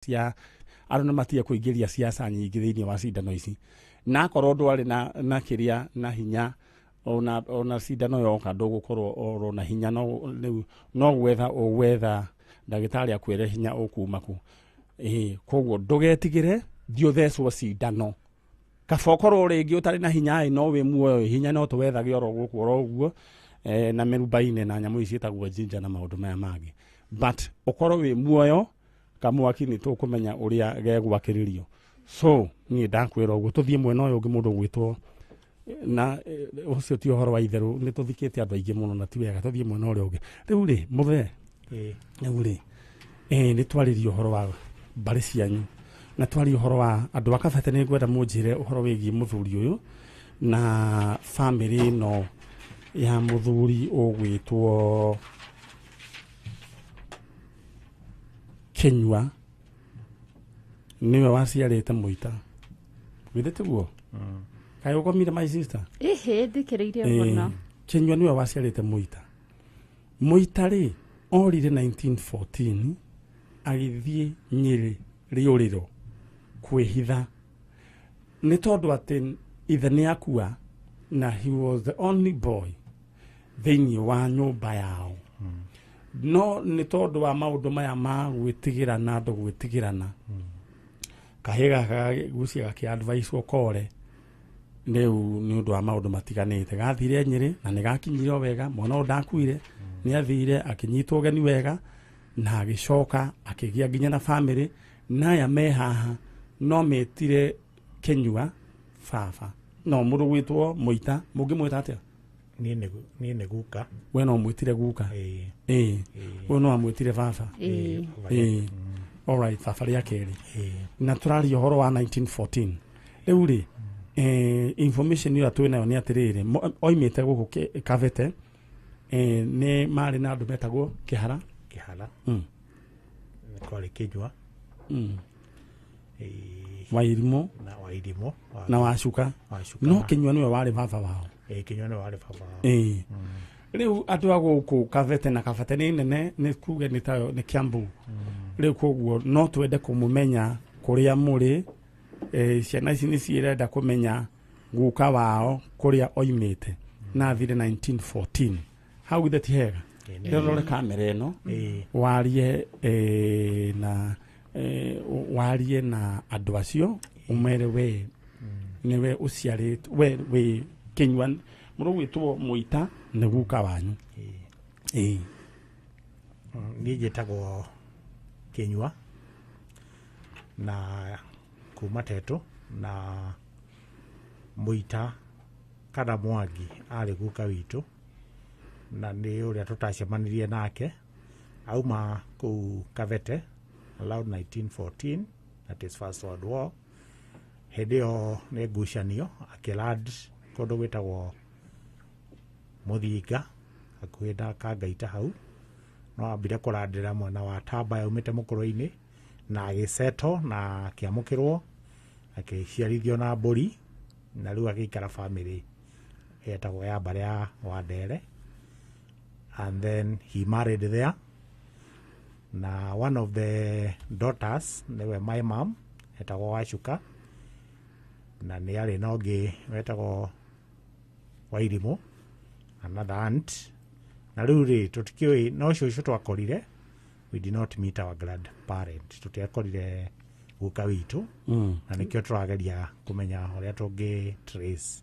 Cia andũ nĩ matige kũingĩria ciaca nyingĩ thĩinĩ wa cindano ici, na akorwo ndwarĩ na kĩrĩa na hinya, ona cindano yoka ndũgũkorwo oro na hinya, no rĩu no gwetha ũgwetha ndagĩtarĩ akwĩre hinya ũkuma kũ. Ĩĩ, koguo ndũgetigĩre, thiĩ ũthecwo cindano. Kaba ũkorwo rĩngĩ ũtarĩ na hinya ĩ, no wĩ muoyo ĩ, hinya no tũwethage oro gũkũ oro ũguo, na mĩrumba-inĩ na nyamũ ici ciĩtagwo ginger na maũndũ maya mangĩ, but ũkorwo wĩ muoyo, kamwaki nĩ tũkũmenya ũrĩa gegwakĩrĩrio. So niĩ ndakwĩra ũguo, tũthiĩ mwena ũyũ ũngĩ. Mũndũ ũgwĩtwo na ũcio ti ũhoro wa itherũ, nĩ tũthikĩte andũ aingĩ mũno na ti wega. Tũthiĩ mwena ũrĩa ũngĩ rĩu rĩ, mũthee. Rĩu rĩ, nĩ twarĩrie ũhoro wa mbarĩ cianyu na twarie ũhoro wa andũ a Kabete. Nĩ ngwenda mũnjĩre ũhoro wĩgiĩ mũthuri ũyũ na bamĩrĩ ĩno ya mũthuri ũgwĩtwo Kĩnyua, nĩwe waciarĩte Mũita, githĩ tiguo? Kaĩ ũkomire, my sister? Ĩhĩ, thikĩrĩirie mũno. Kĩnyua nĩwe waciarĩte Mũita. Mũita rĩ, orire 1914 agĩthiĩ Nyĩrĩ rĩũrĩro kwĩhitha, nĩ tondũ atĩ ithe nĩ akua na he was the only boy thĩinĩ wa nyũmba yao. No nĩ tondũ wa maũndũ maya ma gwĩtigĩrana, andũ gwĩtigĩrana, kahĩ gaka gucia gakĩ advice ũkore rĩu nĩ ũndũ wa maũndũ matiganĩte, gathire Nyĩrĩ na nĩ gakinyire o wega. Mwana ũyũ ndakuire, nĩ athire akĩnyitwo ũgeni wega na agĩcoka akĩgĩa nginya na bamĩrĩ, na aya me haha no metire Kĩnyua baba. No mũndũ gwĩtwo Mũita, mũngĩmwĩta atĩa? Niĩ nĩ guka. We no mwĩtire guka? Ĩĩ. Ĩĩ, ũyũ no amwĩtire baba? Ĩĩ. Baba. Ĩĩ, alright, baba rĩa kerĩ. Ĩĩ. Na tũraria ũhoro wa 1914 rĩu rĩ, information ĩrĩa twĩ nayo nĩ atĩrĩrĩ, oimĩte gũkũ Kabete, nĩ marĩ na andũ metagwo Kĩhara. Kĩhara. Nĩ kwarĩ Kĩnyua. Ĩĩ. Wairimũ. Na Wairimũ. Na Wacuka. Wacuka. No Kĩnyua nĩwe warĩ baba wao. Ĩĩ, Kĩnyua nĩwe warĩ baba wao. Ĩĩ. Rĩu andũ a gũkũ Kabete, na Kabete nĩ nene, nĩ kuge nĩ tayo nĩ Kiambu rĩu, koguo no twende kũmũmenya kũrĩa mũrĩ. Ciana ici nĩ ciĩrenda kũmenya guka wao kũrĩa oimĩte na athire 1914 hau. Githĩ ti hega? Ĩĩ, nĩ rĩu rore kamera ĩno. Ĩĩ. Warie na warie na andũ acio, ũmere we nĩwe ũciarĩte, we wĩ Kĩnyua, mũndũ gwĩtwo Mũita nĩ guka wanyu. Ĩĩ. Ĩĩ. Niĩ njĩtagwo Kĩnyua na kuma Tetũ, na Mũita kana Mwangi arĩ guka witũ, na nĩ ũrĩa tũtacemanirie nake. Auma kũu Kabete around 1914, that is First World War. Hĩndĩ ĩyo nĩ ngucanio, akĩland kũndũ gwĩtagwo Mũthinga, hakuhĩ na Kangaita hau. No ambire kũrandĩra mwena wa Tamba, yaumĩte mũkũrwe-inĩ, na agĩceto na akĩamũkĩrwo, akĩciarithio na mbũri, na rĩu agĩikara bamĩrĩ yetagwo ya mbarĩ ya Wandere, and then he married there, na one of the daughters nĩwe my mom, etagwo Wacuka, na nĩ arĩ na ũngĩ wetagwo Wairimũ, another aunt. Na rĩu rĩ, tũtikĩũĩ, no cũcũ twakorire. We did not meet our grandparent, tũtiakorire guka witũ. Na nĩkĩo tũrageria kũmenya ũrĩa tũngĩ trace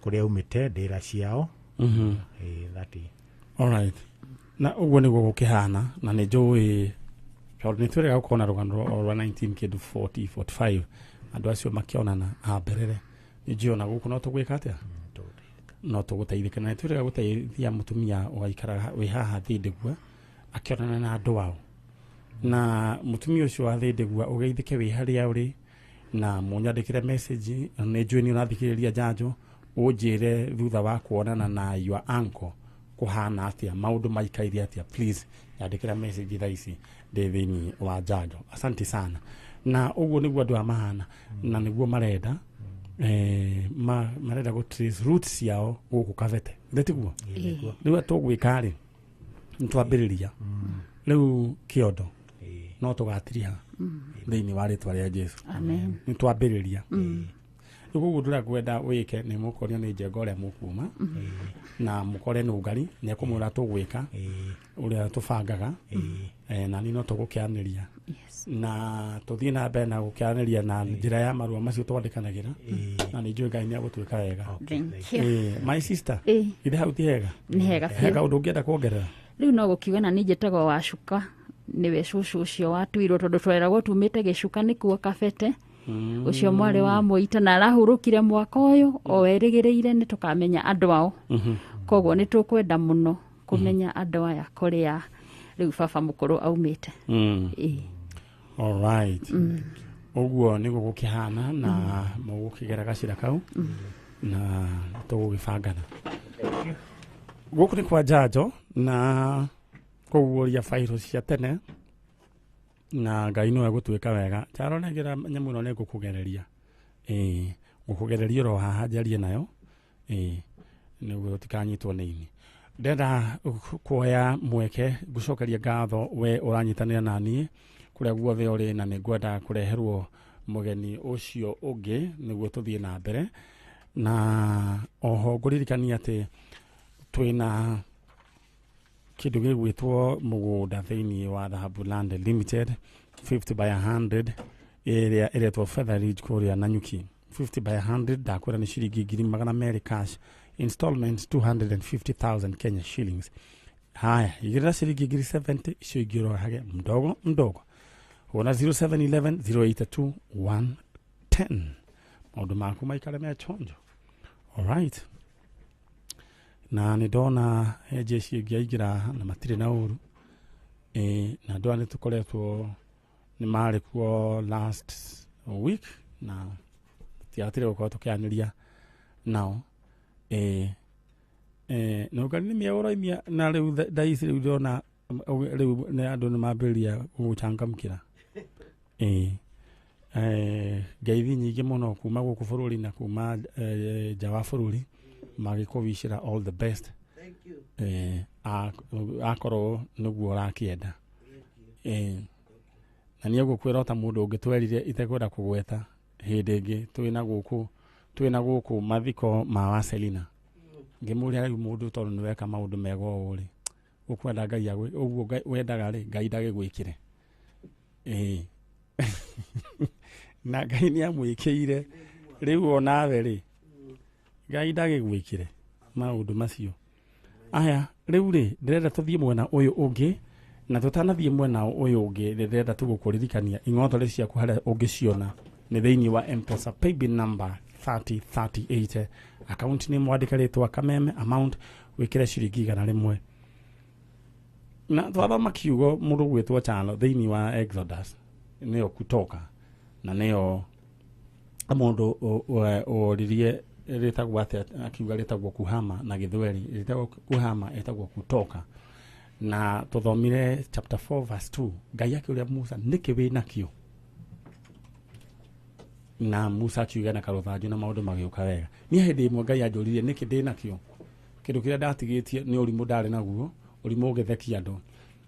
kũrĩa aumĩte, ndĩra ciao. Ĩĩ, that is. Alright. Na ũguo nĩguo gũkĩhana, na nĩ njũĩ tondũ nĩ twĩrĩga gũkorwo na rũgano rwa 19 kĩndũ 40 45, andũ acio makĩonana a mberere. Nĩ njũĩ ona gũkũ no tũgwĩka atĩa, no tũgũteithĩke, na nĩ twĩrĩga gũteithia mũtumia ũgaikara wĩ haha Thĩndĩgua akĩonana na andũ ao. Na mũtumia ũcio wa Thĩndĩgua, ũgeithĩke wĩ harĩa ũrĩ na mũnyandĩkĩre message. Nĩ njũĩ nĩ ũrathikĩrĩria njanjo, ũnjĩre thutha wa kuonana na your uncle kũhana atĩa, maũndũ maikaire atĩa. Please nyandĩkĩra message thaa ici ndĩ thĩinĩ wa njanjo. Asante sana. Na ũguo nĩguo andũ aya mahana, na nĩguo marenda, marenda gũ trace roots ciao gũkũ Kabete, nĩ tiguo? Ĩĩ. Rĩu tũgwĩka rĩ, nĩ twambĩrĩria rĩu kĩondo. Ĩĩ. No tũgatiriha thĩinĩ wa rĩtwa rĩa Jesu. Amen. Nĩ twambĩrĩria. Rĩu koguo ndũrĩa ngwenda wĩke nĩ mũkorio nĩ njenga ũrĩa mũkuma na mũkore nũngari nĩ ekũmwĩra tũgwĩka ũrĩa tũbangaga, na niĩ no tũgũkĩanĩria Yes. na tũthiĩ na mbere na gũkĩaranĩria na njĩra ya marũa macio twandĩkanagĩra, na nĩ njũĩ Ngai nĩ agũtuĩka wega. Thank you. My sister, Ĩĩ. ithe hau ti hega? Nĩ hega He biũ. kaũndũ ũngĩenda kuongerera? Rĩu no gũkiuga na niĩ njĩtagwo Wacuka, nĩwe cũcũ ũcio watuirwo, tondũ tweragwo tumĩte gĩcuka nĩkuo kabete. Ũcio mwarĩ wa mũita na arahurũkire mwaka ũyũ o erĩgĩrĩire nĩ tũkamenya andũ ao. Koguo nĩ tũkwenda mũno kũmenya andũ aya kũrĩa rĩu baba mũkũrũ aumĩte. Ĩĩ. Alright, ũguo nĩguo gũkĩhana na mũgũkĩgera gacĩra kau na tũgũgĩbangana. Gũkũ nĩ kwa njanjo na kũguũria bairũ cia tene, na Ngai no egũtuĩka wega. Charo, nengera nyamũ ĩno, nĩ ngũkũgereria. Ĩĩ, ngũkũgereria oro haha njarie nayo, ĩĩ, nĩguo ũtikanyitwo nĩ ini. Ndĩrenda kuoya mweke ngũcokeria ngatho we ũranyitanĩra na niĩ kũrĩa guothe ũrĩ, na nĩ ngwenda kũreherwo mũgeni ũcio ũngĩ nĩguo tũthiĩ na mbere. Na oho ngũririkania atĩ twĩna kĩndũ gĩgwĩtwo mũgũnda thĩinĩ wa Dhahabu Land Limited, 50 by 100, ĩrĩa ĩretwo Feather Ridge kũrĩa Nanyuki. 50 by 100, ndakwĩra nĩ ciringi 200,000 cash, installment 250,000 Kenya shillings. Haya, igĩrĩra ciringi 70,000, icio ingĩ ũrohage mdogo mdogo. Hũra 0711 082 110, maũndũ maku maikare me chonjo. Alright, na nĩ ndona he jeshi ĩngĩ aingĩra haha na matirĩ na ũru. Ĩ, na andũ aya nĩ tũkoretwo nĩ marĩ kuo last week na tiatire gũkorwo tũkĩanĩria nao. Ĩ, na ũngari nĩ mĩega ũroimia na rĩu thaa ici rĩu ndĩrona rĩu nĩ andũ nĩ mambĩrĩria gũgũcangamkĩra. Ĩ, ngeithi nyingĩ mũno kuma gũkũ bũrũri na kuma nja wa bũrũri magĩkũwicĩra all the best. Akorwo nĩguo ũrakĩenda. Na niĩ ngũkwĩra o ta mũndũ ũngĩ twerire itekwenda kũgweta hĩndĩ ĩngĩ twĩna gũkũ mathiko ma Wacelina, ngĩmũria rĩu mũndũ tondũ nĩ weka maũndũ mega ũũ rĩ, ũkwenda Ngai ũguo wendaga rĩ, Ngai ndagĩgwĩkĩre. Ĩĩ, na Ngai nĩ amwĩkĩire. Rĩu onawe rĩ, Ngai ndagĩgwĩkĩre maũndũ macio aya. Rĩu rĩ, ndĩrenda tũthiĩ mwena ũyũ ũngĩ, na tũtanathiĩ mwena ũyũ ũngĩ ndĩrenda tu gũkũririkania ing'otore ciaku harĩa ũngĩciona nĩ thĩinĩ wa M-Pesa paybill number 3038, account nĩ mwandĩke rĩtwa Kameme, amount wĩkĩre ciringi 100. Na twathoma kiugo mũndũ gwĩtwo Chalo thĩinĩ wa Exodus, nĩyo kutoka, na nĩyo mũndũ oririe rĩtagwo atĩa, akiuga rĩtagwo kuhama na gĩthweri, rĩtagwo kuhama, ĩtagwo kutoka. Na tũthomire chapter 4 verse 2, Ngai akĩũria Musa, nĩkĩ wĩ nakĩo? Na Musa akiuga na karũthanju, na maũndũ magĩũka wega. Niĩ hĩndĩ ĩmwe Ngai anjũririe nĩkĩ ndĩ nakĩo, kĩndũ kĩrĩa ndatigĩtie nĩ ũrimũ ndarĩ naguo, ũrimũ ũgĩthekia andũ.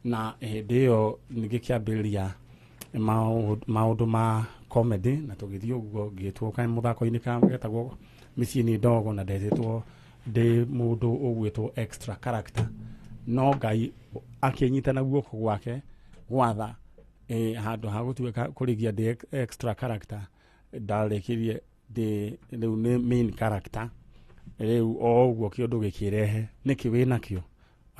Na hĩndĩ ĩyo ngĩkĩambĩrĩria maũndũ ma comedy, na tũgĩthiĩ ũguo ngĩtwo ka mũthako-inĩ ka getagwo mĩciĩ nĩ ndogo, na ndetĩtwo ndĩ mũndũ ũgwĩtwo extra character, no Ngai akĩnyita na guoko gwake gwatha. Handũ ha gũtuĩka kũrĩgia ndĩ extra character, ndarĩkirie ndĩ rĩu nĩ main character. Rĩu o ũguo kĩũndũ gĩkĩrehe nĩkĩ wĩ nakĩo.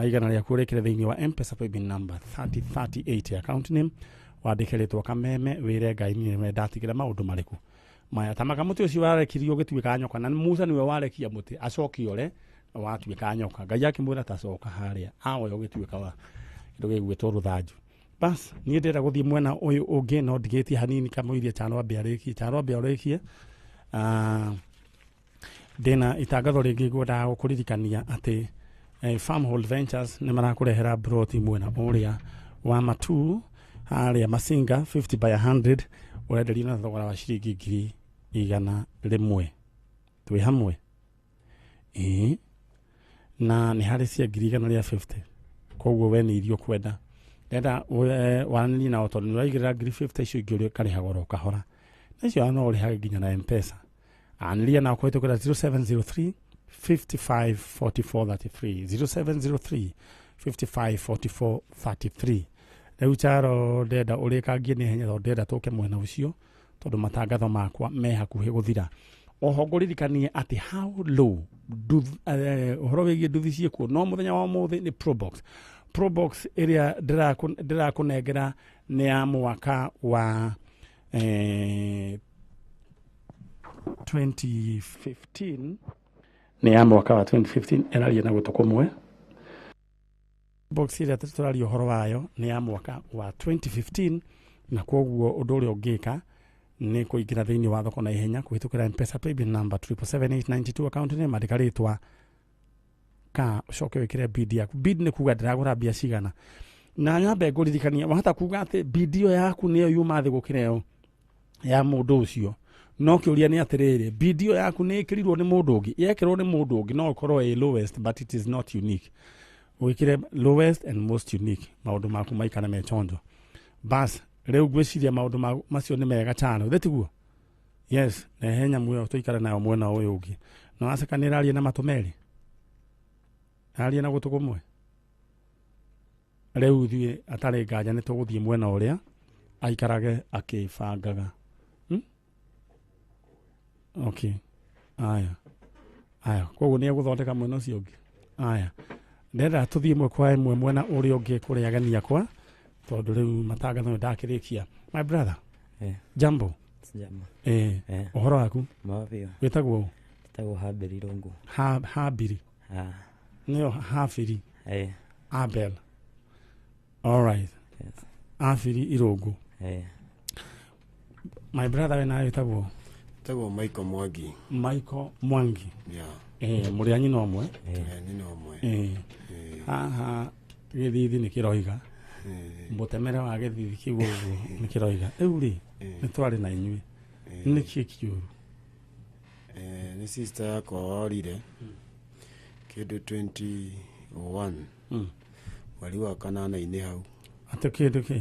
Igana rĩaku ũrĩkĩre thĩinĩ wa M-Pesa paybill number 3038, account name wandĩke rĩtwa Kameme, wĩre Ngai nĩwe ndatigĩra maũndũ marĩkũ maya ta maka mũtĩ ũcio warekirio ũgĩtuĩka nyoka, na Musa nĩwe warekia mũtĩ acoke ore watuĩka nyoka. Ngai akĩmwĩra tacoka harĩa aoya ũgĩtuĩka wa kĩndũ gĩgwĩtwo rũthanju. Bas, niĩ ndĩrenda gũthiĩ mwena ũyũ ũngĩ, no ndigĩtie hanini kamũirie Charo ambe arĩkie. Charo ambe ũrĩkie. Ndĩna itangatho rĩngĩ ngwendaga gũkũririkania atĩ Farmhold Ventures nĩ marakũrehera broti mwena ũrĩa wa Matu harĩa Masinga, 50 by 100, ũrenderio na thogora wa ciringi 100,000. Twĩ hamwe? Ĩĩ, na nĩ harĩ cia 150,000. Koguo we nĩ irio kwenda Ndenda waranĩrie nao tondũ nĩ ũraigĩrĩra 50,000 icio ingĩ ũrĩa ũkarĩhaga oro kahora. Na icio no ũrĩhage nginya na M-Pesa. Anĩria nao kũhĩtũkĩra 0703 55 44 33 0703 55 44 33. Rĩu Charo ndenda ũrĩkangie nĩ ihenya tondũ ndenda tũke mwena ũcio tondũ matangatho makwa me hakuhĩ gũthira. Oho ngũririkanie atĩ how low ũhoro wĩgiĩ nduthi ciĩkuo no mũthenya wa ũmũthĩ nĩ Probox. Probox ĩrĩa ndĩrakũnengera nĩ ya mwaka wa 2015, nĩ ya mwaka wa 2015 ĩraria na gũtũ kũmwe. Box ĩrĩa tũraria ũhoro wayo nĩ ya mwaka wa 2015, na kwoguo ũndũ ũrĩa ũngĩka nĩ kũingĩra thĩinĩ wa thoko na ihenya kũhĩtũkĩra M-Pesa paybill number 777892 account name, andĩka rĩtwa ka ũcoke wĩkĩre bid yaku. Bid nĩ kuga ndĩragũra mbia cigana, na nyambe ngũririkanie wahota kuga atĩ bid ĩyo yaku nĩyo yuma thĩ gũkĩra ĩyo ya mũndũ ũcio, no kĩũria nĩ atĩrĩrĩ, bid ĩyo yaku nĩ ĩkĩrirwo nĩ mũndũ ũngĩ? Yekĩrwo nĩ mũndũ ũngĩ no ĩkorwo ĩ lowest, but it is not unique. Wĩkĩre lowest and most unique, maũndũ maku maikare me chonjo. Bas rĩu ngwĩciria maũndũ macio nĩ mega Charo, thĩ tiguo? Yes, nehe nyamũ ĩyo tũikare nayo mwena ũyũ ũngĩ. No aceka nĩ ĩraria na matũ merĩ, aria na gũtũ kũmwe. Rĩu ithuĩ atarĩ nganja nĩ tũgũthiĩ mwena ũrĩa aikarage akĩbangaga. Okay, aya aya, koguo nĩ egũthondeka mwena ũcio ũngĩ. Aya, ndenda tũthiĩ ĩmwe kwa ĩmwe mwena ũrĩa ũngĩ kũrĩa ageni akwa tondũ rĩu matangatho nĩ ndakĩrĩkia. My brother. Jambo. Sijambo. Ũhoro waku? Mavio. Wĩtagwo ũ? Tagwo Habiri Rungu. Habiri. Nĩyo Habiri. Abel. All right. Yes. Habiri Irungu. My brother, we nawe wĩtagwo? Tagwo Michael Mwangi. Michael Mwangi. Yeah. Mũrĩ a nyina ũmwe? Tũrĩ a nyina ũmwe. Haha gĩthithi nĩ kĩroiga. Mũtemere wa gĩthithi kĩu ũguo nĩ kĩroiga. Rĩu rĩ, nĩ twarĩ na inyuĩ. Nĩ kĩĩ kĩũru? Nĩ sister yakwa worire kĩndũ 21 mweri wa kanana-inĩ hau. Atĩ kĩndũ kĩ?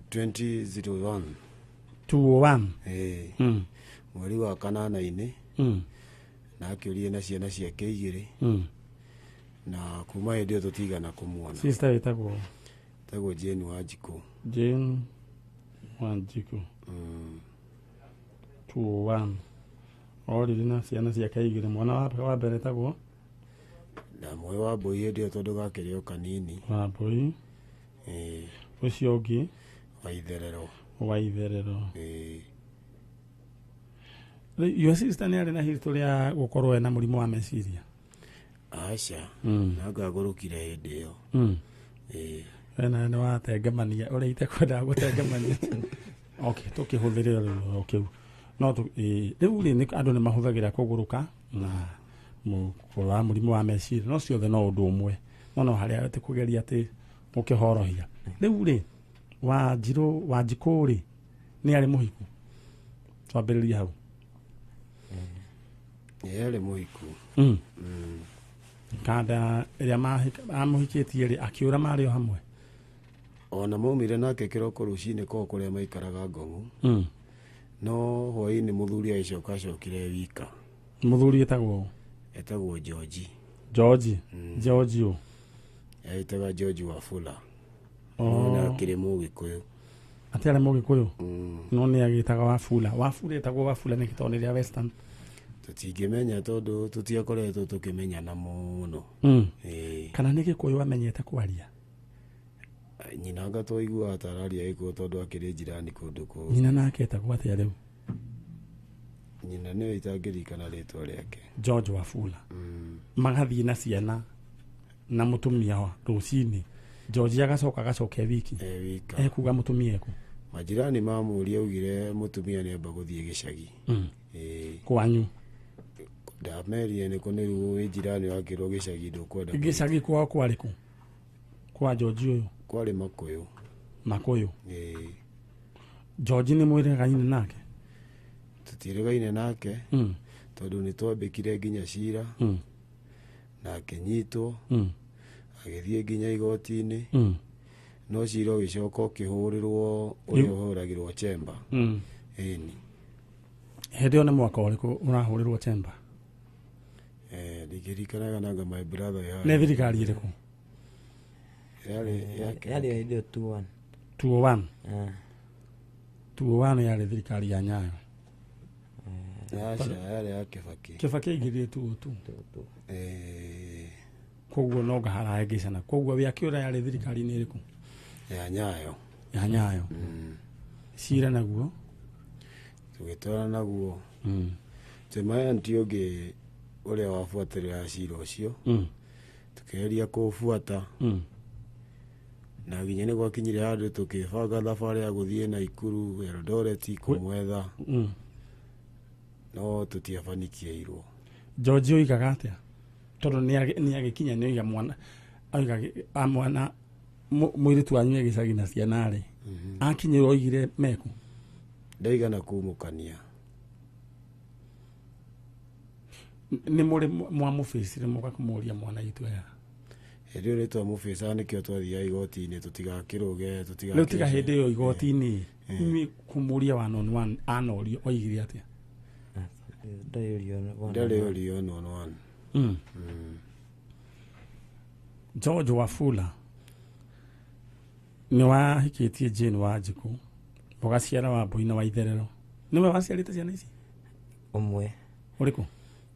2001. 201. Mweri wa kanana-inĩ na akĩũrire na ciana ciake igĩrĩ na kuma hĩndĩ ĩyo tũtigana kũmuona. Sister wĩtagwo? Tagwo Jane Wanjikũ. Jane Wanjikũ. 201. Orire na ciana ciake igĩrĩ. Mwana wa mbere etagwo? Ndamũĩ wa mbũi hĩndĩ ĩyo tondũ gakĩrĩ o kanini. Wa mbũi. Ũcio ũngĩ? Wa itherero. Wa itherero. Your sister nĩ arĩ na history ya gũkorwo ena mũrimũ wa meciria? Aca. Na ngagũrũkire hĩndĩ ĩyo. Wena nĩ watengemania ũrĩa itekwendaga gũtengemania. Okay, tũkĩhũthĩre o kĩu. No rĩu rĩ andũ nĩ mahũthagĩra kũgũrũka na kũrwara mũrimũ wa meciria, no ciothe no ũndũ ũmwe. No harĩa atĩ kũgeria atĩ gũkĩhorohia. Rĩu rĩ, Wanjikũ rĩ, nĩ arĩ mũhiku? Twambĩrĩrie hau. Nĩ arĩ mũhiku. Kanda ĩrĩa amũhikĩtie rĩ, akĩũra marĩ o hamwe? Ona maumire nake kĩroko rũcinĩ koo kũrĩa maikaraga Ngong'u. No hwaĩ-inĩ mũthuri agĩcoka acokire wika. Mũthuri etagwo? Etagwo George. George? George ũ? Etaga George Wafula. Na akĩrĩ Mũgĩkũyũ. Atĩ arĩ Mũgĩkũyũ? No nĩ agĩtaga Wafula. Wafula etagwo Wafula nĩkĩ tondũ nĩ rĩa Western? Tũtingĩmenya tondũ tũtiakoretwo tũkĩmenyana mũno. Kana nĩ Gĩkũyũ amenyete kwaria? Nyina anga twaiguaga ta araria Gĩkũyũ tondũ akĩrĩ njirani kũndũ kũu. Nyina nake etagwo atĩa rĩu? Nyina nĩwe itangĩririkana rĩtwa rĩake. George Wafula. Magathiĩ na ciana na mũtumia rũcinĩ. George agacoka agacoka wiki. Wika. Ekuga mũtumia eku? Majirani mamũria augire mũtumia nĩamba gũthiĩ gĩcagi. Kwanyu? Ndamerire nĩkũ nĩ rĩu wĩ njirani wakĩrwo gĩcagi ndũkwenda. Gĩcagi kwao kwarĩ kũ? Kwa George ũyũ? Kwarĩ Makũyũ. Makũyũ? George nĩ mwĩrĩgaine nake? Tũtiĩrĩgaine nake. Tondũ nĩ twambĩkire nginya cira. Na akĩnyitwo. Agĩthiĩ nginya igoti-inĩ. No cira ũgĩcoka ũkĩhũrĩrwo ũrĩa ũhũragĩrwo chamber. Ĩni. Hĩndĩ ĩyo nĩ mwaka ũrĩkũ ũrahũrĩrwo chamber? Ndingĩririkanaga nanga my brother yarĩ. Nĩ thirikari ĩrĩkũ? Yarĩ hĩndĩ ĩyo 2-1. 201. 201 yarĩ thirikari ya Nyayo. Aca, yarĩ ya Kibaki. Kibaki aingĩrire 202. Koguo no ngaharangĩcana. Koguo wĩ akĩũra yarĩ thirikari-inĩ ĩrĩkũ? Ya Nyayo. Ya Nyayo. Cira naguo? Tũgĩtwara naguo. Tũmaya nti ũngĩ ũrĩa wabuatĩrĩra cira ũcio. Tũkĩgeria kũũbuata. Na nginya nĩ gwakinyire handũ tũkĩbanga thabarĩ ya gũthiĩ Naikuru Eldoret kũmwetha. No tũtiabanikiĩirwo. George oigaga atĩa? Tondũ nĩ agĩkinya nĩ oiga mwana oiga mwana mũirĩtu wanyu gĩcagi na ciana rĩ. Akinyĩrwo oigire meku? Ndaigana kumũkania. Nĩ mũrĩ mwamũbĩcire mũka kũmũria mwana itũ ya? Hĩndĩ ĩyo nĩ twamũbĩcaga nĩkĩo twathiaga igoti-inĩ tũtigakĩrũge tũtigakĩrũge. Rĩu tiga hĩndĩ ĩyo igoti-inĩ inyuĩ kũmũria one on one anorio oigire atĩa? Ndarĩ orio one on one. George Wafula nĩ wahikĩtie Jane Wanjikũ mũgaciara Wambui na Waitherero. Nĩwe waciarĩte ciana ici? Ũmwe. Ũrĩkũ?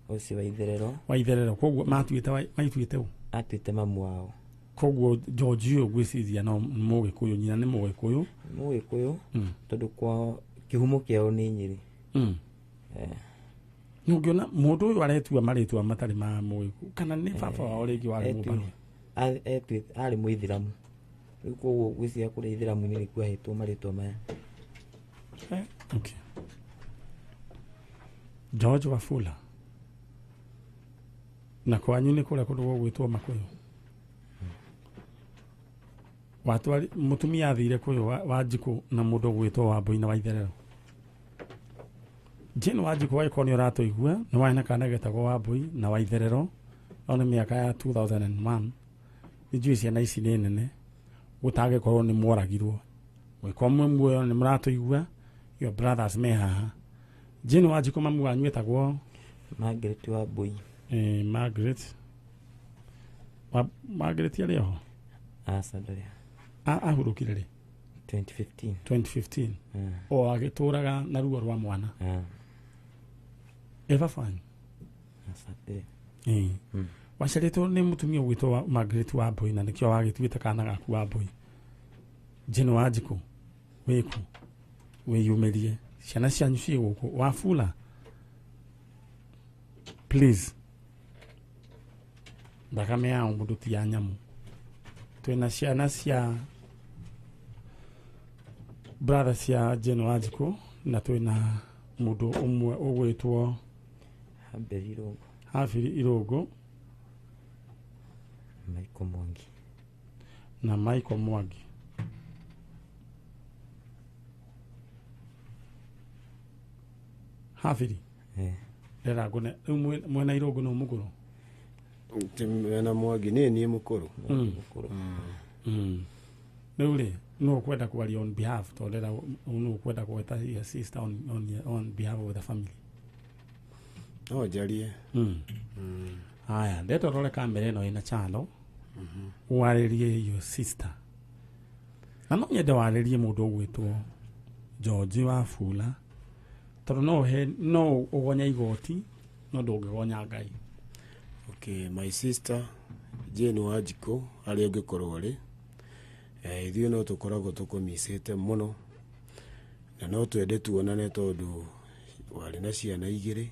Ũcio Waitherero. Waitherero. Koguo maituĩte ũ? Atuĩte mamu wao. Koguo George ũyũ ngwĩciria no Mũgĩkũyũ, nyina nĩ Mũgĩkũyũ. Mũgĩkũyũ tondũ kwao kĩhumo kĩao nĩ Nyĩrĩ. Nĩũngĩona mũndũ ũyũ aretua marĩtwa matarĩ ma Mũgĩkũyũ kana nĩ baba wao rĩngĩ warĩ Mũmbarũ? Arĩ Mũithĩramu. Rĩu koguo ngwĩciria kũrĩa Ithĩramu-inĩ nĩkuo ahetwo marĩtwa maya. Okay. George Wafula. Na kwanyu nĩ kũrĩa kũndũ gũgwĩtwo Makũyũ. Watwari mũtumia athire kũyũ Wanjikũ na mũndũ ũgwĩtwo Wambui na Waitherero. Jane Wanjikũ wagĩkorwo nĩ ũratũigua nĩ warĩ na kana getagwo Wambui na Waitherero no nĩ mĩaka ya 2001. Nĩnjũĩ ciana ici nĩ nene gũtangĩkorwo nĩ mworagirwo. Mũgĩkorwo mwĩ muoyo nĩ mũratũigua your brothers me haha. Jane Wanjikũ mamu wanyu etagwo Margaret Wambui. Margaret. Margaret arĩ oho? Aca ndarĩ. Ahurũkire rĩ? 2015. 2015. O agĩtũraga na ruo rwa mwana. Ĩ baba wanyu? Aca ndarĩ. Waciarĩtwo nĩ mũtumia ũgwĩtwo Margaret Wambui na nĩkĩo wagĩtuĩte kana gaku Wambui. Jane Wanjikũ wĩkũ? Wĩyumĩrie. Ciana cianyu ciĩ gũkũ. Wafula please. Thakame ya mũndũ ti ya nyamũ. Twĩna ciana cia brother cia Jane Wanjikũ na twĩna mũndũ ũmwe ũgwĩtwo Haberi Irũngũ. Haberi Irũngũ. Michael Mwangi. Na Michael Mwangi. Haberi. Ndĩrera ngũne rĩu mwena Irũngũ nĩ mũkũrũ? Mwena Mwangi nĩ niĩ mũkũrũ. Rĩu rĩ nũ ũkwenda kwaria on behalf tondũ ndĩrera nũ ũkwenda gweta your sister on behalf of the family? No njarie. Haya, ndeto rore kamera ĩno ĩna channel. Warĩrie your sister. Na no nyende warĩrie mũndũ ũgwĩtwo George Wafula tondũ no ũgonya igoti no ndũngĩgonya Ngai. Okay, my sister Jane Wanjikũ harĩa ũngĩkorwo ũrĩ, ithuĩ no tũkoragwo tũkũmicĩte mũno na no twende tuonane tondũ warĩ na ciana igĩrĩ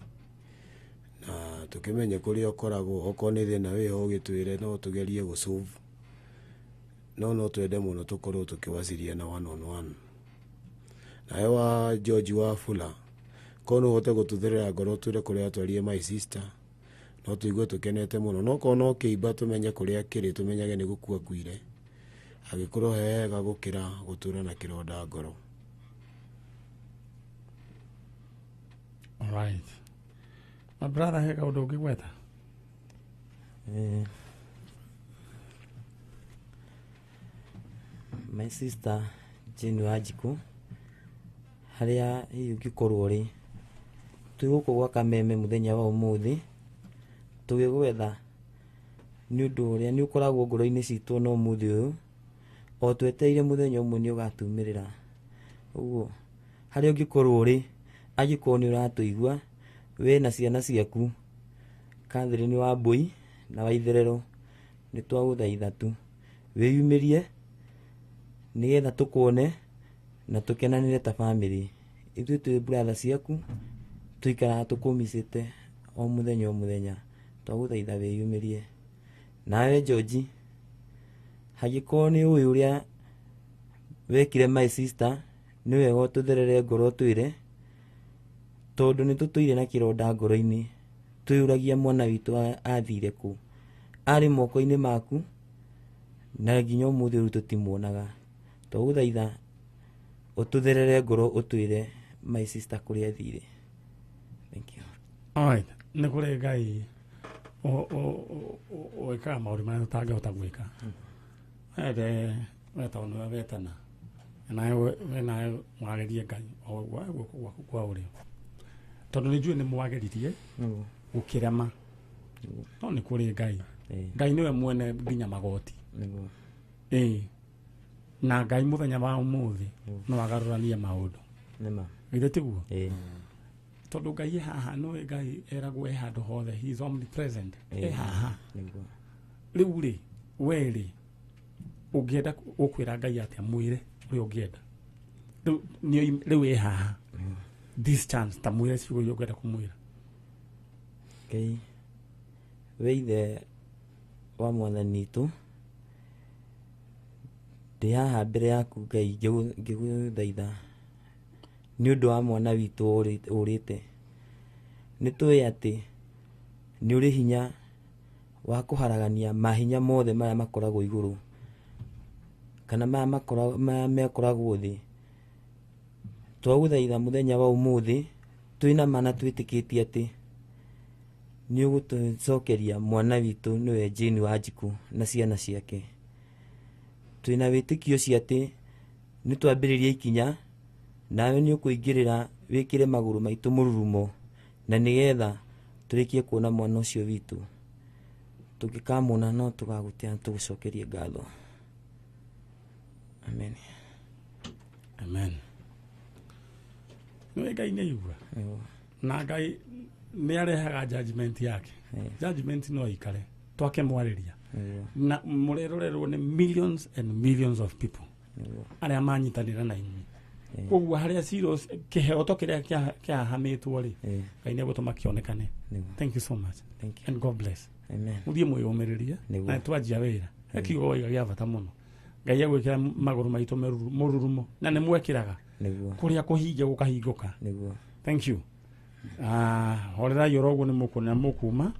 na tũkĩmenye kũrĩa ũkoragwo, okorwo nĩ thĩna wĩho ũgĩtwĩre no tũgerie gũsolve, no twende mũno tũkorwo tũkĩwaciria na one on one. Nawe wa George Wafula korwo no ũhote gũtũtherera ngoro twĩre kũrĩa atwarire my sister no tũigue tũkenete mũno, no korwo no kĩimba tũmenye kũrĩa kĩrĩ tũmenyage nĩ gũkua kuire agĩkorwo hega gũkĩra gũtũra na kĩronda ngoro. All right. My brother he kaũndũ ũngĩgweta? My sister Jane Wanjikũ, harĩa hihi ũngĩkorwo ũrĩ, twĩ gũkũ gwa Kameme mũthenya wa ũmũthĩ tũgĩgwetha nĩ ũndũ ũrĩa nĩ ũkoragwo ngoro-inĩ citũ na ũmũthĩ ũyũ, o twetereire mũthenya ũmwe nĩ ũgatumĩrĩra. Ũguo harĩa ũngĩkorwo ũrĩ, angĩkorwo nĩ ũratũigua, we na ciana ciaku Catherine Wambui na Waitherero, nĩ twagũthaitha tu wĩyumĩrie nĩgetha tũkuone na tũkenanĩre ta bamĩrĩ. Ithuĩ twĩ brother ciaku, tũikaraga tũkũmicĩte o mũthenya o mũthenya, twagũthaitha wĩyumĩrie. Nawe George, hangĩkorwo nĩ ũĩ ũrĩa wekire my sister, nĩ wega ũtũtherere ngoro ũtwĩre, tondũ nĩ tũtũire na kĩronda ngoro-inĩ, twĩyũragia mwana witũ athire kũ, arĩ moko-inĩ maku na nginya ũmũthĩ ũyũ tũtimuonaga. Twagũthaitha ũtũtherere ngoro ũtwĩre my sister kũrĩa athire. Thank you. Alright, nĩ kũrĩ Ngai wĩkaga maũndũ marĩa tũtangĩhota gwĩka. Ende we tondũ nĩwe wetana nawe we nawe wagerie Ngai o guoko gwaku kwa ũrĩo, tondũ nĩ njũĩ nĩ mwageririe gũkĩrema, no nĩ kũrĩ Ngai. Ngai nĩwe mwene nginya magoti. Ĩĩ, na Ngai mũthenya wa ũmũthĩ no agarũranie maũndũ. Nĩma. Githĩ tiguo? Tondũ Ngai e haha, nĩwe Ngai eragwo e handũ hothe, he is omnipresent, e haha. Rĩu rĩ, we rĩ, ũngĩenda ũkwĩra Ngai atĩa? Mwĩre ũrĩa ũngĩenda rĩu, rĩu e haha, this chance, ta mwĩre ciugo iria ũngĩenda kũmwĩra. Ngai we ithe wa mwathani witũ, ndĩ haha mbere yaku Ngai ngĩgũthaitha nĩ ũndũ wa mwana witũ ũrĩte. Nĩ tũĩ atĩ nĩ ũrĩ hinya wa kũharagania mahinya mothe marĩa makoragwo igũrũ kana marĩa mekoragwo thĩ. Twagũthaitha mũthenya wa ũmũthĩ twĩna ma na twĩtĩkĩtie atĩ nĩ ũgũtũcokeria mwana witũ nĩwe Jane Wanjikũ na ciana ciake. Twĩna wĩtĩkio ũcio atĩ nĩ twambĩrĩria ikinya, nawe nĩ ũkũingĩrĩra wĩkĩre magũrũ maitũ mũrurumo, na nĩgetha tũrĩkie kuona mwana ũcio witũ. Tũngĩkamũona no tũgagũtĩa na tũgũcokerie ngatho. Amen. Amen. Nĩ Ngai nĩ aigua. Na Ngai nĩ arehaga judgment yake. Judgment no ikare twake mwarĩria na mũrerorerwo nĩ millions and millions of people arĩa manyitanĩra na inyuĩ. Koguo harĩa cira kĩheoto kĩrĩa kĩahamĩtwo rĩ, Ngai nĩ egũtũma kĩonekane. Thank you so much. Thank you. And God bless. Amen. Mũthiĩ mwĩyũmĩrĩrie na twanjia wĩra. He kiugo waiga gĩa bata mũno. Ngai egwĩkĩra magũrũ maitũ mũrurumo na nĩ mwekĩraga kũrĩa kũhinge gũkahingũka. Thank you. Horerai oro ũguo nĩ mũkuona mũkuma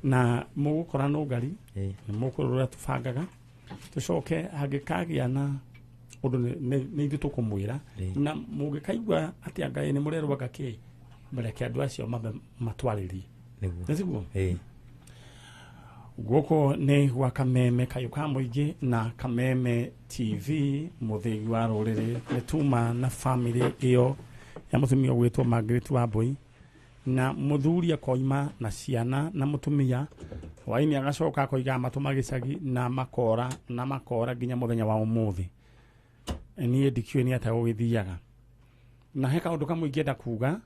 na mũgũkora nũngari nĩ mũkũrora ũrĩa tũbangaga, tũcoke hangĩkagĩa na ũndũ nĩ ithuĩ tũkũmwĩra, na mũngĩkaigua atĩ Ngai nĩ mũrerwo anga kĩ, mreke andũ acio mambe matwarĩrie. Nĩ tiguo? Gũkũ nĩ gwa Kameme Kayũ ka Mũingĩ na Kameme TV, mũthĩgi wa rũrĩrĩ. Nĩ tuma na family ĩyo ya mũtumia ũgwĩtwo Margaret Wambui, na mũthuri akoima na ciana na mũtumia hwainĩ agacoka akoiga matũma gĩcagi na makora na makora nginya mũthenya wa ũmũthĩ. Niĩ ndikĩũĩ nĩ atĩa gũgĩthiaga. Na he kaũndũ kamwe ingĩenda kuga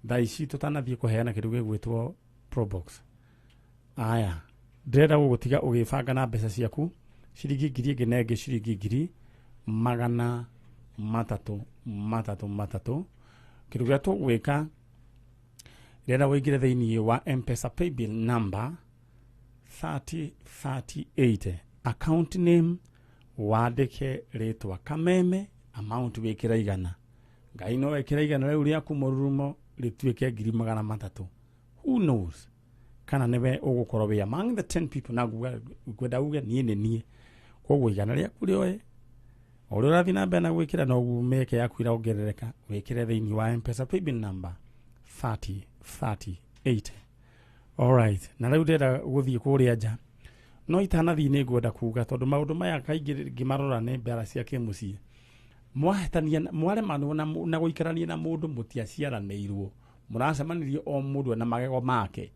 thaa ici tũtanathiĩ kũheana kĩndũ gĩgwĩtwo Probox. Aya, ndĩrenda gũgũtiga ũgĩbanga na mbeca ciaku ciringi 1,000 ĩngĩ na ĩngĩ ciringi 300,000 3 3. Kĩndũ kĩrĩa tũgwĩka, ndĩrenda ũingĩre thĩinĩ wa M-Pesa paybill number 3038, account name wandĩke rĩtwa Kameme, amount wĩkĩre 100. Ngai no ekĩre 100 rĩu rĩaku mũrurumo rĩtuĩke 300,000. Who knows kana nĩwe ũgũkorwo wĩ among the 10 people, na ngwenda uge niĩ nĩ niĩ. Koguo 100 rĩaku rĩoe o ũrĩa ũrathiĩ na mbere na gwĩkĩra, noguo mĩeke yaku ĩrongerereka. Wĩkĩre thĩinĩ wa M-Pesa paybill number 3038. Alright, na rĩu ndĩrenda gũthiĩ kũrĩa nja. No itanathiĩ nĩ ngwenda kuga tondũ maũndũ maya kaingĩ ngĩmarora nĩ mbara cia kĩmũciĩ. Mwahĩtania mwaremanwo na gũikarania na mũndũ mũtiaciaranĩirwo, mũracemanirie o mũndũ na magego make.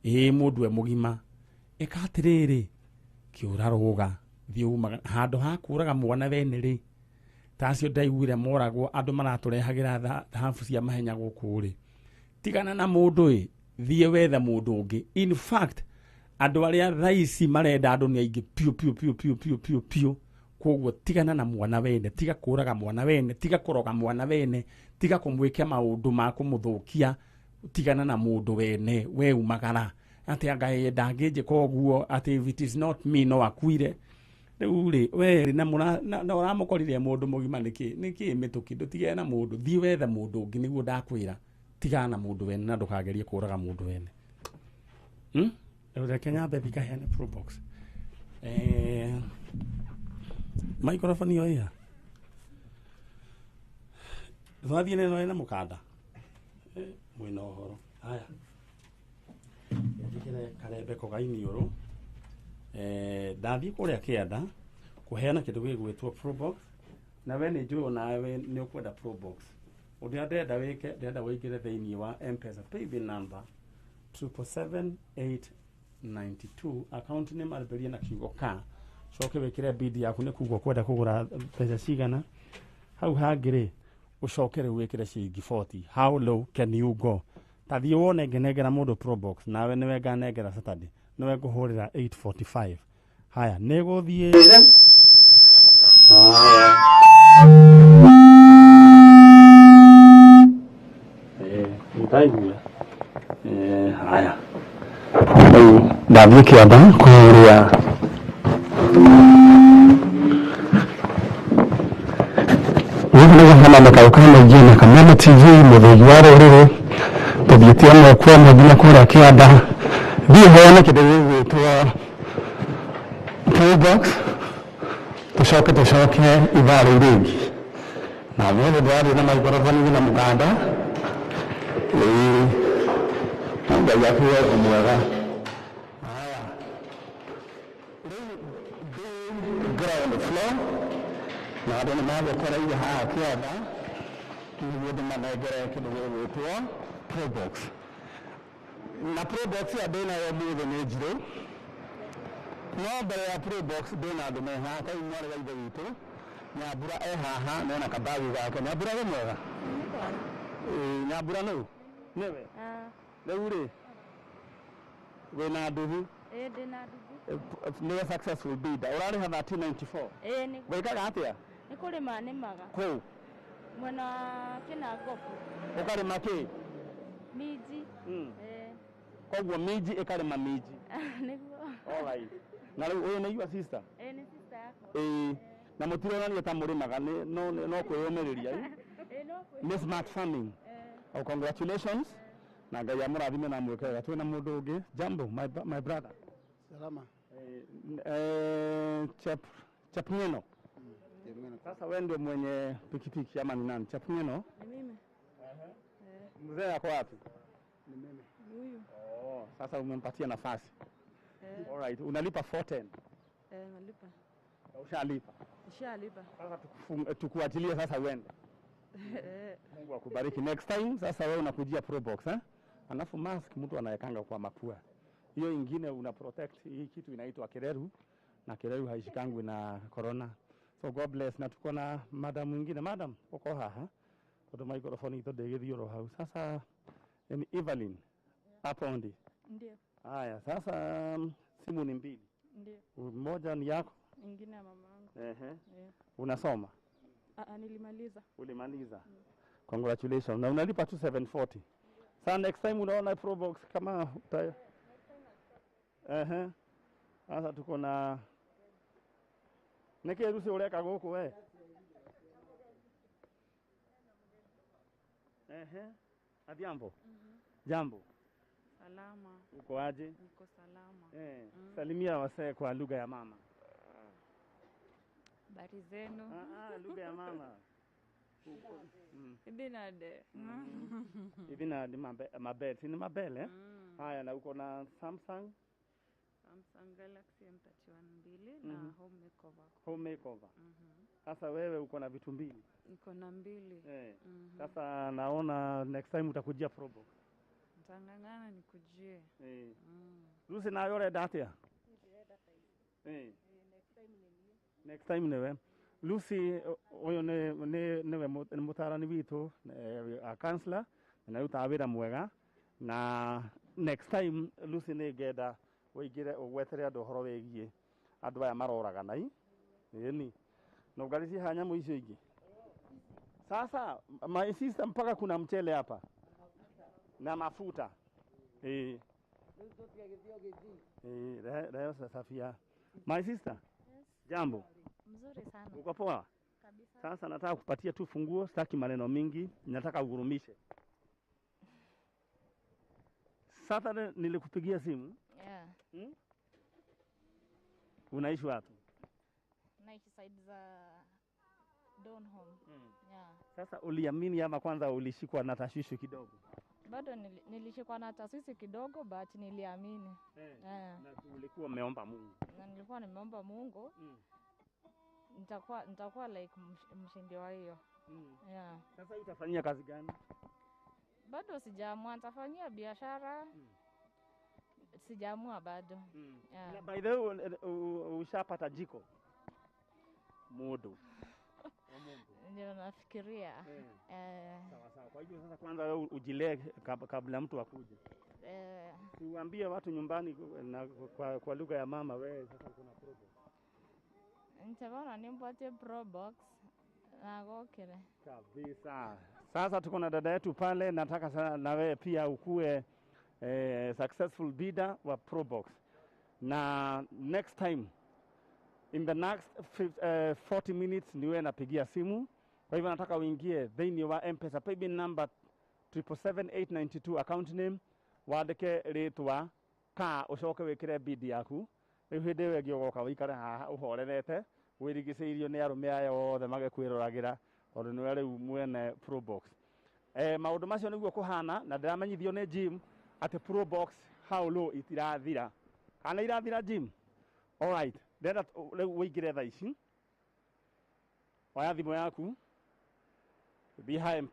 Ĩĩ mũndũ e mũgima. Ĩka atĩrĩrĩ, kĩũra rũga thiĩ umaga handũ ha kũraga mwana wene rĩ, ta acio ndaiguire moragwo andũ maratũrehagĩra thahabu cia mahenya gũkũ rĩ, tigana na mũndũ ĩ, thiĩ wethe mũndũ ũngĩ. In fact andũ arĩa thaa ici marenda andũ nĩ aingĩ piũ piũ piũ piũ piũ piũ piũ. Koguo tigana na mwana wene, tiga kũraga mwana wene, tiga kũroga mwana wene, tiga kũmwĩke maũndũ ma kũmũthũkia, tigana na mũndũ wene we umagara atĩ anga ndangĩnjĩka ũguo, atĩ if it is not me no akuire. Rĩu rĩ we na na ũramũkorire mũndũ mũgima nĩkĩ nĩkĩ mĩtũkĩ, ndũtigane na mũndũ, thiĩ wethe mũndũ ũngĩ nĩguo ndakwĩra. Tigana na mũndũ wene na ndũkagerie kũraga mũndũ wene. Reke nyambe thiĩ ngaheane Probox. Microphone ĩyo ĩha twathiĩ neno ĩna mũkanda mwĩna ũhoro. Haya, njĩkĩre karembeko ga iniũrũ. Ndathiĩ kũrĩa kĩanda kũheana kĩndũ gĩgwĩtwo Probox, na we nĩ njũĩ onawe nĩ ũkwenda Probox. Ũndũ ũrĩa ndĩrenda wĩke, ndĩrenda wĩingĩre thĩinĩ wa M-Pesa paybill number 777,892, account name ambĩrĩrie na kiugo ka, coke wĩkĩre bid yaku nĩ kuga ũkwenda kũgũra mbeca cigana. Hau hangĩ rĩ ũcoke rĩu wĩkĩre ciringi 40. How low can you go? Ta thiĩ wone ngĩnengera mũndũ Probox, nawe nĩwe nganengera Saturday, nĩwe ngũhũrĩra 8:45. Haya, nĩ gũthiĩ. Haya. Nĩtaigua. Haya. Rĩu ndathiĩ kĩanda kũrĩa gũkũ nĩ gũhana kau ka maingĩ na Kameme TV mũthĩgi wa rũrĩrĩ, tũthiĩte ĩmwe kwa ĩmwe nginya kũrĩa kĩanda. Thiĩ heane kĩndũ gĩgwĩtwo Probox, tũcoke tũcoke ithaa rĩu rĩngĩ. Na ũmũthĩ ndĩrathiĩ na microphone na mũkanda. Ĩĩ, Ngai akuhe ũndũ mwega. Haya, rĩu ndĩ ground floor na andũ nĩ magũkoreire haha kĩanda nĩguo ndĩmanengere kĩndũ gĩgwĩtwo Probox. Na Probox ĩyo ndĩnayo ũmũthĩ nĩ njirũ, no mbere ya Probox ndĩna andũ me haha. Ta rĩu mwarĩ wa ithe witũ Nyambura e haha nona kabagi gake. Nyambura wĩ mwega? Nyambura nũ? Nĩwe? Rĩu rĩ wĩna nduthi? Ĩĩ ndĩna nduthi. Nĩwe successful bidder. Ũrarĩha 1394. Ĩĩ nĩguo. Wĩkaga atĩa? Nĩ kũrĩma nĩmaga. Kũu? Mwena wa Kĩnangobu. Ũkarĩma kĩ? Minji. Koguo minji ĩkarĩma minji. Nĩguo. All right. Na rĩu ũyũ nĩ your sister? Ĩĩ nĩ sister yakwa. Ĩĩ. Na mũtironania ta mũrĩmaga, no no kwĩyũmĩrĩria. Ĩĩ no kwĩyũmĩrĩria. Nĩ smart farming. Oh, congratulations. Na Ngai amũrathime na amwĩke wega. Twĩna mũndũ ũngĩ. Jambo my brother. Salama. Chapngeno. Sasa wewe ndio mwenye pikipiki ama ni nani? Chapngeno? Ni mimi. Mzee yako wapi? Ni mimi. Huyu. Oh, sasa umempatia nafasi. All right, unalipa 410. Nalipa. Ushalipa? Nishalipa. Sasa tukuachilie sasa uende. Mungu akubariki. Next time sasa wewe unakujia Probox eh? Alafu mask mtu anawekanga kwa mapua. Hiyo ingine una protect hii kitu inaitwa kireru, na kireru haishikangwi na corona. So God bless. Na tuko na madam mwingine. Madam, uko haha? Tondu microphone ito ndĩgĩthiĩ oro hau. Sasa ni Evelyn hapo ndi. Ndio. Haya, sasa simu ni mbili. Ndio. Moja ni yako, Ingine ya mamangu. Ehe. Unasoma? Nilimaliza. Ulimaliza. Congratulations. Na unalipa tu 740. Sasa next time unaona Probox kama uta... Ehe. Sasa tuko na nĩkĩ ruci ũreka gũkũ we? Ehe. Adhiambo. Jambo. Salama. Uko aje? Niko salama. Salimia wasee kwa lugha ya mama. Habari zenu? Lugha ya mama. Ibinade. Ibinade mabel. Si ni mabel eh? Haya, na uko na Samsung? Samsung Galaxy M31 mbili na home makeover. Home makeover. Sasa wewe uko na vitu mbili. Niko na mbili. Eh. Sasa naona next time utakujia Probox. Ntang'ang'ana nikujie. Eh. Lucy, nawe ũrenda atĩa? Eh. Next time nĩwe. Lucy, ũyũ nĩwe nĩ mũtarani witũ, a counselor, na nĩarutaga wĩra mwega, na next time Lucy nĩ ngenda ũingĩre ũgwetere andũ ũhoro wĩgiĩ andũ aya maroragana i ĩni na ũngarĩcie haha nyamũ icio ingĩ. Sasa my sister, mpaka kuna mchele hapa na mafuta, eh. Eh, rehe Safia. My sister. Yes. Jambo. Mzuri sana. Uko poa? Kabisa. Sasa nataka kupatia tu funguo, sitaki maneno mingi, nataka ugurumishe. Saturday nilikupigia simu. Yeah. Unaishi wapi? Naishi side za Donholm. Yeah. Sasa uliamini ama kwanza ulishikwa na tashwishi kidogo? Bado nilishikwa na taswisi kidogo, but niliamini. Yeah. Na ulikuwa umeomba Mungu. Na nilikuwa nimeomba Mungu nitakuwa like mshindi wa hiyo. Yeah. Sasa utafanyia kazi gani? Bado sijaamua nitafanyia biashara. Sijaamua bado. Yeah. Na by the way, ushapata jiko? Mudu. Ndio nafikiria. Sawa sawa. Kwa hivyo sasa kwanza wewe ujilee kabla mtu akuje. Uambie watu nyumbani na kwa lugha ya mama, wewe sasa uko na Probox. Nitaona nimpatie Probox nagokere. Kabisa. Sasa tuko na dada yetu pale, nataka sana na wewe pia ukue successful bidder wa Probox. Na next time in the next 40 minutes niwe napigia simu. Kwa hivyo nataka uingie thĩinĩ wa M-Pesa paybill number 777892, account name wandĩke rĩtwa ka ũcoke wĩkĩre bid yaku. Rĩu hĩndĩ ĩyo ĩngĩ ũgoka ũikare haha ũhorerete wĩrigicĩirio nĩ arũme aya othe magĩkwĩroragĩra, tondũ nĩwe rĩu mwene Probox. Maũndũ macio nĩguo kũhana, na ndĩramenyithio nĩ Jim atĩ Probox how low itirathira. Kana irathira, Jim? Alright, ndĩrenda rĩu ũingĩre thaa ici. Oya thimũ yaku, thiĩ ha